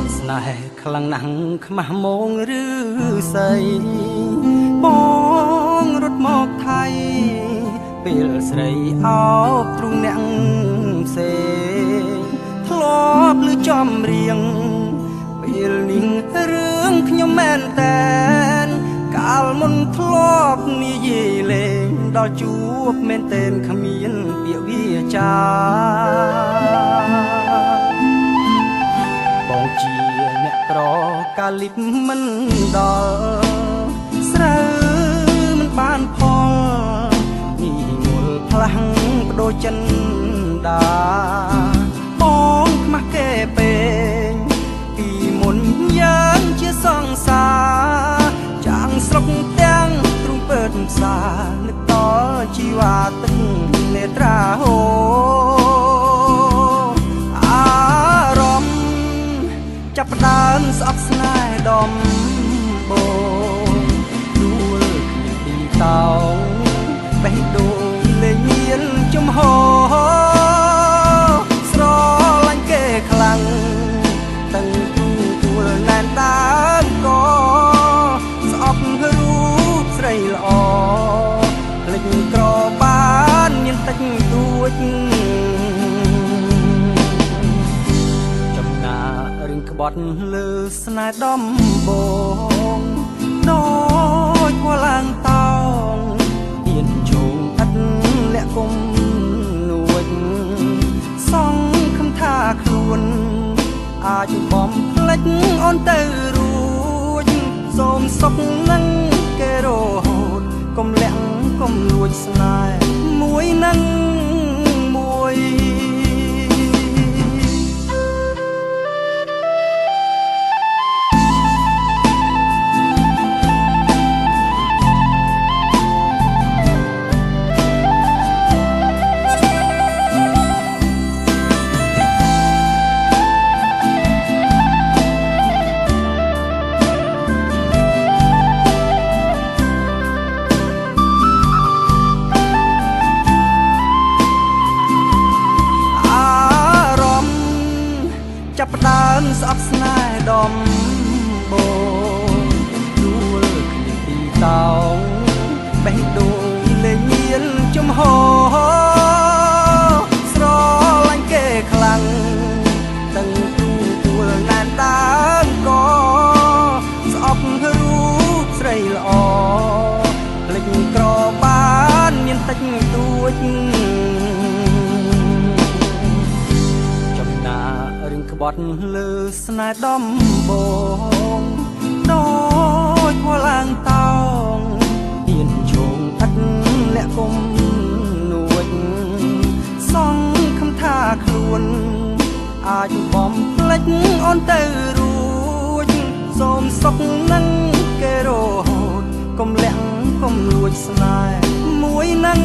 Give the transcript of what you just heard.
ប់ស្នេហ៍ខ្លាំងណាស់ខ្មាស់មងឬសីបងរត់មកថៃពេលស្រីអោបទ្រូងអ្នកផ្សេងធ្លាប់ឮចំរៀងពេលនេះរឿងខ្ញុំមែនតែនកាលមុនធ្លាប់និយាយលេងដល់ជួបមែនតែនគ្មានពាក្យវាចាបងជាអ្នកក្រកាលិបមិនដល់ស្រូវមិនបានផលនេះងុលផ្លាស់បដូរចិនដាបងខ្មាស់គេពេកពីមុនយ៉ាងជាសង្សារចាំងស្រុកទាំងទ្រូងពើផ្សារនឹកតជីវ៉ាទឹកនេត្រាហូអារម្មណ៍ចាប់ផ្ដើមស្អប់ស្នេហ៍ដំបូងដួលគ្មានទីតោងបេះដូងលែងមានចំហស្រឡាញ់គេខ្លាំងទាំងទូទួលណែនដើមកស្អប់រូបស្រីល្អភ្លេចក្របានមានតិចតួចចំណារឿងក្បត់លើស្នេហ៍ដំបងដូចគួឡើងតោងហ៊ានជងឥតលាក់គុំនួចសងខំថាខ្លួនអាចបំភ្លេចអូនទៅរួចសូមសុខនឹងគេរហូតកុំលាក់កុំលួចស្នេហ៍មួយនឹងមួយចាប់ផ្ដើមស្អប់ស្នេហ៍ដំបូងដួលគ្មានទីតោងបេះដូងលែងមានចំហស្រឡាញ់គេខ្លាំងទាំងទូទួលណែនដើមកស្អប់រូបស្រីល្អភ្លេចក្របានមានតិចតួចរឿងក្បត់លើស្នេហ៍ដំបងដូចគួឡើងតោងហ៊ានជងឥតលាក់គុំនួចសងខំថាខ្លួនអាចបំភ្លេចអូនទៅរួចសូមសុខនឹងគេរហូតកុំលាក់កុំលួចស្នេហ៍មួយនឹង